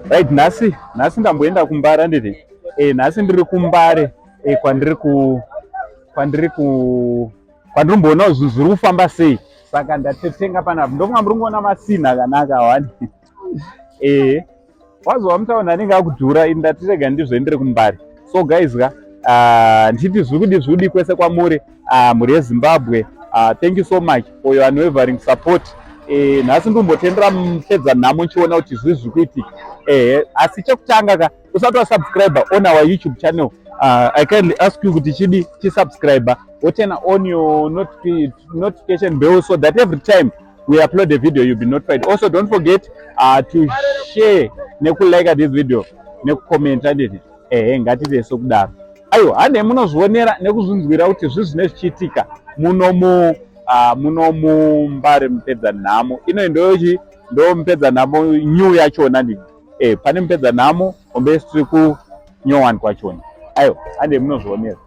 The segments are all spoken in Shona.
Right, nhasi nhasi ndamboenda kuMbare handiti? Eh, nhasi ndiri kuMbare eh, kwandiri ku kwandiri ku kwandiri kumboona zvinhu zviri kufamba sei. Saka ndatetenga panapa. Ndofunga muri kuona masini akanaka wani. Eh, wazova mutauni anenge akudhura ini ndati rega ndizvo ndiri kuMbare. So guys ka ndichiti zviri kudi kwese kwamuri mhuri yeZimbabwe. Thank you so much for your unwavering support. Nhasi ndikumbotendera mupedza nhamo nchiona kuti zvii zviri kuitika. Asi chekutanga ka usati wasubscribe on our YouTube channel, I kindly ask you kuti chidi chisubscribe, woturn on your notification bell so that every time we upload a video you'll be notified. Also don't forget to share nekulike this video nekucomment handiti. Ehe, ngatite sokudaro. Aiwa, hande munozvionera nekuzvinzwira kuti zvi zvine zvichiitika muno mu muno muMbare mupedza nhamo ino ndochi ndo mupedza nhamo new yachona ndini. Pane mupedza nhamo hombe tiri ku nyowani kwachona. Aiwa, hande munozvionera.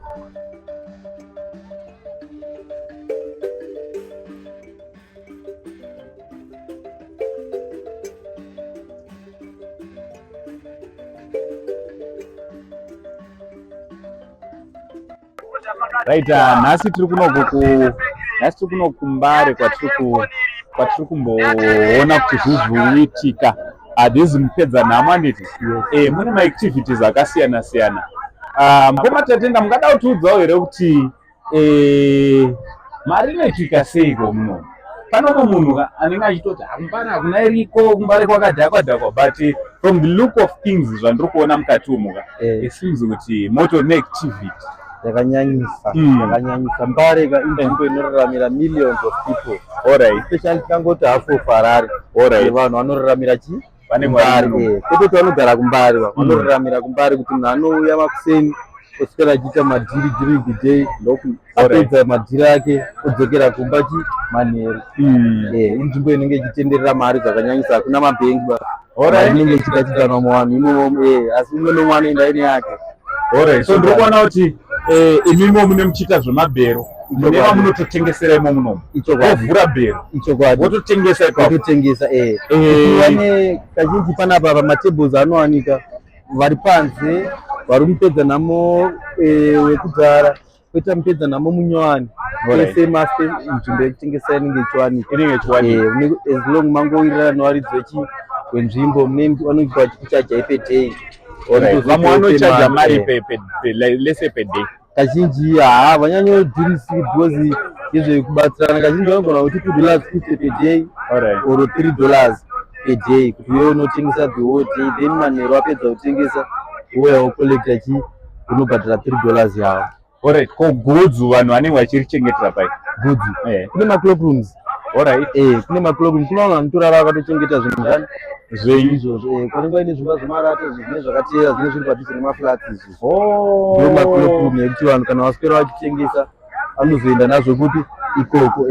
Right, nhasi tiri kunoku ku nhasi tiri kuno kuMbare kwatiri ku kwatiri kumboona kuti zvii zviri kuitika. This mupedza nhamo handiti? Mune maactivities akasiyana siyana. Mukoma Tatenda, mungada kutiudzawo here kuti mari inoitika seiko muno? Pano munhu anenge achitoti hakumbare hakuna iriko, kuMbare kwakadhakwa dhakwa, but from the look of things zvandiri kuona mukati umu ka, it seems kuti moto neactivity yakanyanyisa. Yakanyanyisa. Mbare ka inzvimbo inoraramira millions of people. Especially tingangoti half of Harare. Vanhu vanoraramira chi Vanenge Kumbare, vari muno. Kwete kuti vanogara kuMbare, vanoraramira kuMbare kuti munhu anouya makuseni oswera achiita madhiri during the day, apedza madhiri ake odzokera kumba chi manheru. Inzvimbo inenge ichitenderera mari zvakanyanyisa, hakuna mabhengi ba. Mari inenge ichigachidzanwa muvanhu imomo, asi umwe nomwe anoenda ine yake. Alright. So ndiri kuona kuti imimo mune muchiita zvemabhero, mune vamunototengesera imo munomu. Ichokwadi. Wovhura bhero. Ichokwadi. Wototengesa ipapo. Wototengesa, eh. Vane kazhinji panapa pamatables anowanika vari panze, vari mupedza nhamo wekudhara, koita mupedza nhamo munyowani. Ese maspace nzvimbo yekutengesa inenge ichiwanika. Inenge ichiwanika. As long mangowirirana nevaridzi wenzvimbo, vanenge vachikuchaja per day. Vamwe vanochaja mari let's say per day. Kazhinji haa vanyanyodhurisi because ngezvekubatsirana. Kazhinji vanogona kuti $2.50 per day or $3 per day kuti uye unotengesa the whole day, then manheru apedza kutengesa wouya wocollecta chi unobhadhara $3 yavo. Alright. Ko gudzu vanhu vanenge vachirichengetera pai? Gudzu. Kune macloak rooms. Kune macloak rooms. Kune vanhu vanotorara vakatochengeta zvinhu zvani Zvenyu. Izvozvo. Panenge paine zvimba zvemarata izvo zvinenge zvakateera zvinenge zviri padhuze nemaflats izvi. Ndo macloak room yekuti vanhu kana vaswera vachitengesa vanozoenda nazvo kupi ikoko.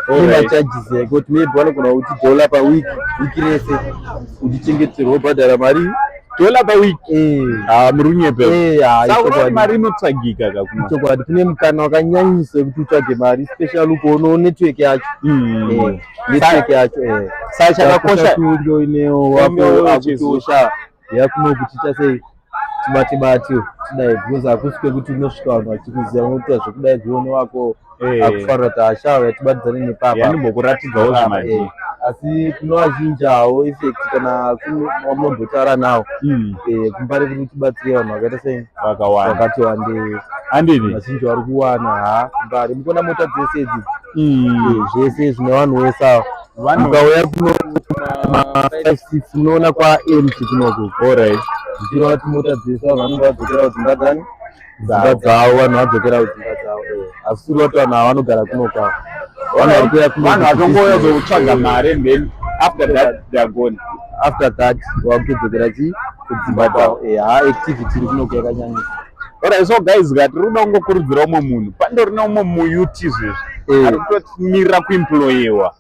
Kune macharges ekuti maybe vanogona kuti dollar paweek, wiki rese uchichengeterwa wobhadhara mari. Dollar per week? Ah, muri kunyepa. Haa, Saka unoona ichokwadi. mari inotsvagika ka kuno. Chokwadi, kune mukana wakanyanyisa wekuti utsvage mari, especially ukoonawo network yacho. Network yacho. Saka chakakosha kunge uinewo wako Uinewo akutosha yakuno kuti ita sei tibate bate tidai, because hakusi kwekuti unosvika vanhu vachikuziva, unoita zvekudai dzione wako akufarira kuti ashawa yatibatidzane nepapa. Yandimbokuratidzawo zvimanje. Asi kune vazhinji hawo effect kana wamunombotaura nawo. KuMbare kuri kutibatsira vanhu vakaita sei Vakawanda. Vakati wandei. Handiti? Vazhinji vari kuwana ha kuMbare mukuona mota dzese idzi. Zvese zvine vanhu wese ava. Mukauya kuno 5 6 munoona kwa empty kunoku. Zvichireva kuti mota dzese vanhu vanenge vadzokera kudzimba dzani dzimba dzavo, vanhu vadzokera kudzimba dzavo. Asi tiri kuti vanhu ava vanogara kuno kwavo. Vanhu vari kuuya kuno Vanhu vatongouya business. kuzotsvaga mari and then after that they are gone. After that vakutodzokera chi kudzimba dzavo. Haa, activity iri kunoku yakanyanyisa. Alright, so guys, tiri kuda kungokurudzira umwe munhu. Pandori neumwe muyuti izvezvi ari kutomirira kuemployewa.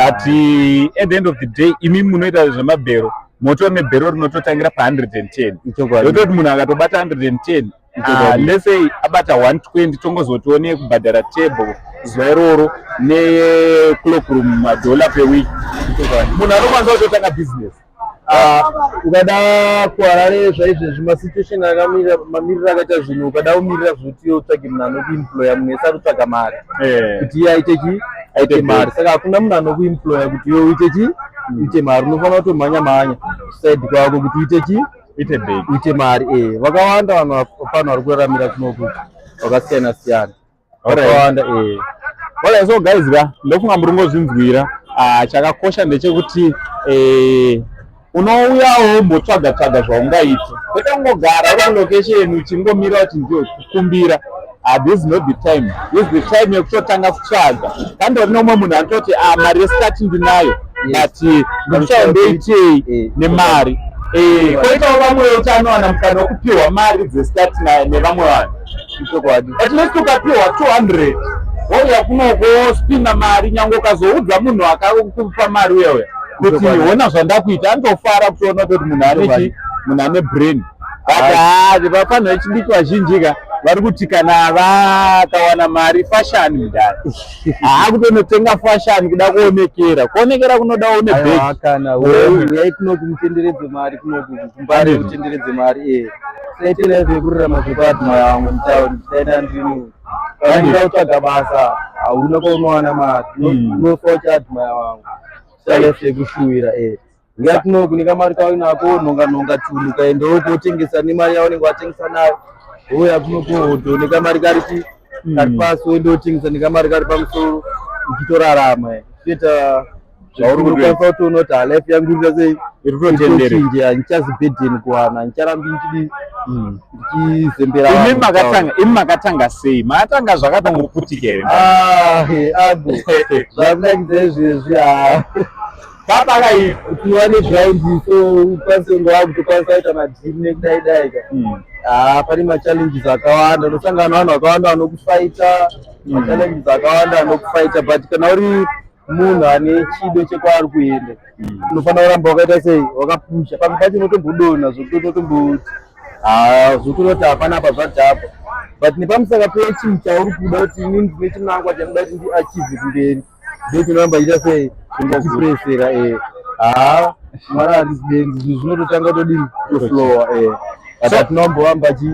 Ati at the end of the day imi munoita zvemabhero, moto nebhero rinototangira pa110. Ichokwadi. Yototi munhu akatobata 110, Ichokwadi. Let's say abata 120, tongozotione kubhadhara table. zuva iroro necloakroom madollar per week. Munhu anokwanisa kutotanga business. Ah, ukada kuHarare zvaizvezvi, masituation akamira, mamiriro akaita zvinhu, ukada kumirira zvekuti iwe utsvage munhu anokuemploya, munhu wese ari kutsvaga mari kuti iye aite chi Aite aite mari. Saka hakuna munhu anokuemploya kuti iwe uite chi uite mari. Unofanira kutomhanya mhanya side kwako kuti uite chi ite big. Uite mari. Vakawanda vanhu pano vari kuraramira kunoku vakasiyana siyana, vakawanda. Alright, so guys ka, ndofunga muri ngozvinzwira. Ah, chakakosha ndechekuti unouyawo wombotsvaga tsvaga zvaungaita, kwete kungogara uri kulocation uchingomira kuti ndio kukumbira. Ah, this is not the time. This is the time yekutotanga kutsvaga. Kandori neumwe munhu anototi, "Ah, mari yestart ndinayo, but ndikutsvaga ndoitei nemari?" Koitawo vamwe vekuti anowana mukana wekupiwa mari dzestart nevamwe vanhu. Chokwadi. At least ukapiwa 200, wouya kunoko wospina mari, nyange ukazoudza munhu akakupa mari uya uya kuti, "Ona zvandakuita," anotofara kutoona kuti munhu ane chi munhu ane brain. But haa, vafanhu vechidiki vazhinji ka vari kuti kana vakawana mari, fashion mudhara, haakutonotenga fashion, kuda kuonekera. Kuonekera kunoda une bag. Aiwa, kana uyai kunoku mutenderedze mari kunoku kuMbare. Mutenderedze mari. Saite life yekurarama zvekuadmire vamwe mutauni. Tichaita ndini kana kutsvaga basa, hauna kwaunowana mari. Unofa uchiadmire vamwe. Life yekushuwira. Uya kunoku nekamari kauinako, nhonga nhonga tunhu, ukaendawo kotengesa nemari yaunenge watengesa nayo. Wouya kunoku hodho nekamari kari chi kari pasi, woenda wotengesa nekamari kari pamusoro, uchitorarama, uchitoita Zvauri kutoita. Unokwanisa kutoona kuti ha, life yangu iri sei. Iri kutotenderera. Itochinja, handichazi burden kuwana, handicharambi ndichidi ndichizembera Imi vanhu. Imi makatanga sei? Makatanga zvakatongoputika here? Ah, ago zvakunakidza izvezvi ha. Papakaipa. Kuti uwane zvaindiso, ukwanise kunge wakutokwanisa kuita madhiri nekudai dai ka. Haa, pane machallenges akawanda, unosangana navanhu vakawanda vanokufaita, machallenges akawanda anokufaita, but kana uri munhu ane chido chekwaari kuenda, unofanira kuramba wakaita sei, wakapusha. Pamwe pacho unotombodonha zvokuti unotomboti haa, zvokuti hapana apa zvadhakwa, but nepamusaka pechinhu chauri kuda, kuti inini ndine chinangwa chandinoda kuti ndiachieve kumberi, ndo chinoramba chiita sei, chipresera. Haa, Mwari harisi benzi, zvinhu zvinototanga todini, toflowa. But hatina kumbovamba chi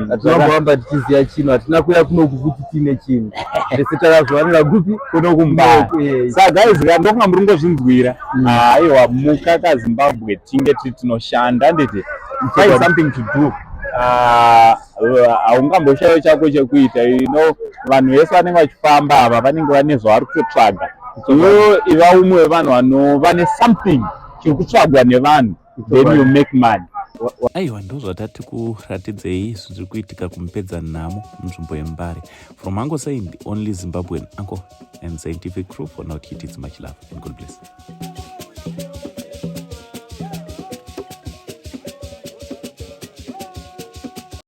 hatina kumbovamba tichiziva chinhu. Hatina kuuya kunoku kuti tiine chinhu. Tese takazviwanira kupi? Kuno kuMbare. Kunoku. Saka guys ka, ndofunga muri ngozvinzwira. Aiwa, muka kaZimbabwe, tinge tiri tinoshanda, handiti? Find something to do. Ah, haungamboshayo chako chekuita. Vanhu vese vanenge vachifamba ava vanenge vane zvavari kutotsvaga. Iwewe iva umwe wevanhu vanova nesomething chiri kutsvagwa nevanhu, then you make money. Aiwa, ndo zvatati kuratidzei zviri kuitika kumupedza nhamo munzvimbo yeMbare. From Uncle Saint, only Zimbabwean uncle and scientific crew, for now, it's much love and God bless.